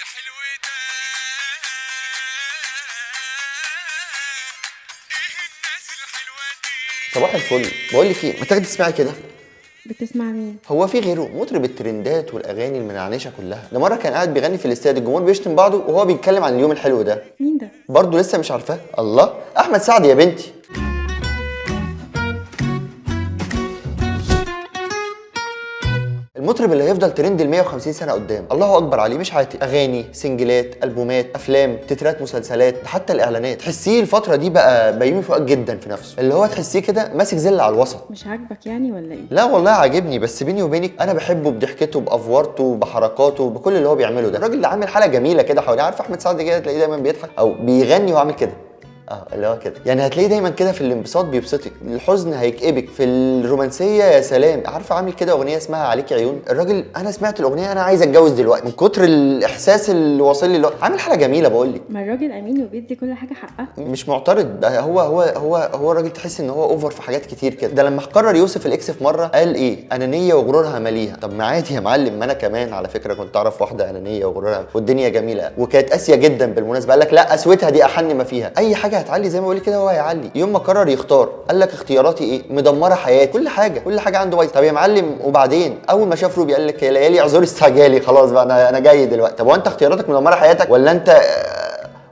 الحلو ده؟ ايه الناس الحلوة دي؟ صباح الفل. بقول لك ايه، ما تاخدي تسمعي كده. بتسمع مين؟ هو في غيره مطرب الترندات والاغاني المنعنشه كلها؟ ده مرة كان قاعد بيغني في الاستاد، الجمهور بيشتم بعضه وهو بيتكلم عن اليوم الحلو ده. مين ده؟ برضه لسه مش عارفاه؟ الله، احمد سعد يا بنتي. المطرب اللي هيفضل ترند ال 150 سنة قدام، الله اكبر عليه، مش عاتق. اغاني، سنجلات، البومات، افلام، تترات، مسلسلات، حتى الاعلانات. تحسيه الفترة دي بقى بيومي فؤاد جدا في نفسه، اللي هو تحسيه كده ماسك زل على الوسط. مش عاجبك يعني ولا ايه؟ لا والله عاجبني، بس بيني وبينك انا بحبه بضحكته، بافورته، بحركاته، بكل اللي هو بيعمله ده. الراجل اللي عامل حاله جميلة كده حواليه. عارف احمد سعد كده تلاقيه دايما بيضحك او بيغني وعامل كده، اللي هو كده يعني، هتلاقيه دايما كده في الانبساط بيبسطك، الحزن هيكئبك، في الرومانسية يا سلام. عارفه عامل كده اغنية اسمها عليك عيون، الراجل انا سمعت الاغنية انا عايز اتجوز دلوقتي من كتر الاحساس اللي واصل لي، اللي هو عامل حاله جميلة. بقول لك ما الراجل امين وبيدي كل حاجة حقها. مش معترض، ده هو الراجل تحس ان هو over في حاجات كتير كده. ده لما قرر يوصف ال ex في مرة قال ايه؟ انانية وغرورها ماليها. طب ما عادي يا معلم، ما انا كمان على فكرة كنت اعرف واحدة انانية وغرورها والدنيا جميلة وكانت قاسية جدا بالمناسبة، قال لك لا قسوتها دي احن ما فيها. اي حاجة هتعلي زي ما بقول كده هو هيعلي. يوم ما قرر يختار قال لك اختياراتي ايه؟ مدمرة حياتي، كل حاجة، كل حاجة عنده بايظة. طب يا معلم وبعدين؟ اول ما شاف روبي قال لك يا ليالي اعذري استعجالي، خلاص بقى انا جاي دلوقتي. طب هو انت اختياراتك مدمرة حياتك ولا انت؟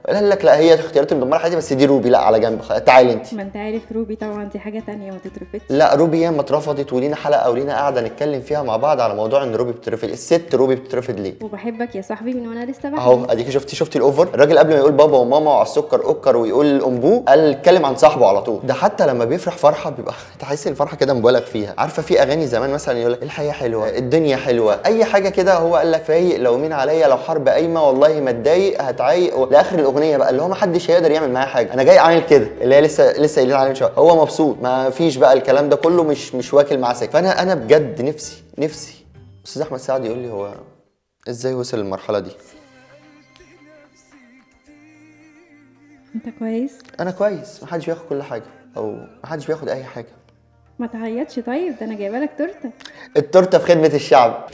قال لك لا هي اختياراتي مدمرة حياتي، بس دي روبي لا على جنب، تعالي انت. ما انت عارف روبي طبعا دي حاجة تانية ما تترفضش. لا روبي ياما اترفضت، ولينا حلقة ولينا قاعدة نتكلم فيها مع بعض على موضوع ان روبي بتترفض، الست روبي بتترفض ليه. وبحبك يا صاحبي من وانا لسه بحبك. اهو اديكي شفتي ال over. الراجل قبل ما يقول بابا وماما وعلى السكر اوكر ويقول امبو، قال اتكلم عن صاحبه على طول. ده حتى لما بيفرح فرحه بيبقى تحس الفرحة كده مبالغ فيها. عارفه في اغاني زمان مثلا يقول لك الحياة حلوة، الدنيا حلوة، اي حاجة كده، هو قال لك فايق لو مين عليا، لو حرب قايمة والله ما اتضايق هتعايق، لاخر الاغنية بقى اللي هو ما حدش هيقدر يعمل معاه حاجة، انا جاي عامل كده اللي هي لسه قايلين عليه من شوية. هو مبسوط، ما فيش بقى الكلام ده كله، مش واكل معاه سكة. فانا بجد نفسي استاذ احمد سعد يقول لي هو ازاي وصل للمرحلة دي. انت كويس؟ انا كويس، محدش بياخد كل حاجة او محدش بياخد اي حاجة. ما تعيطش طيب، ده انا جايبه لك تورته. التورتة في خدمة الشعب.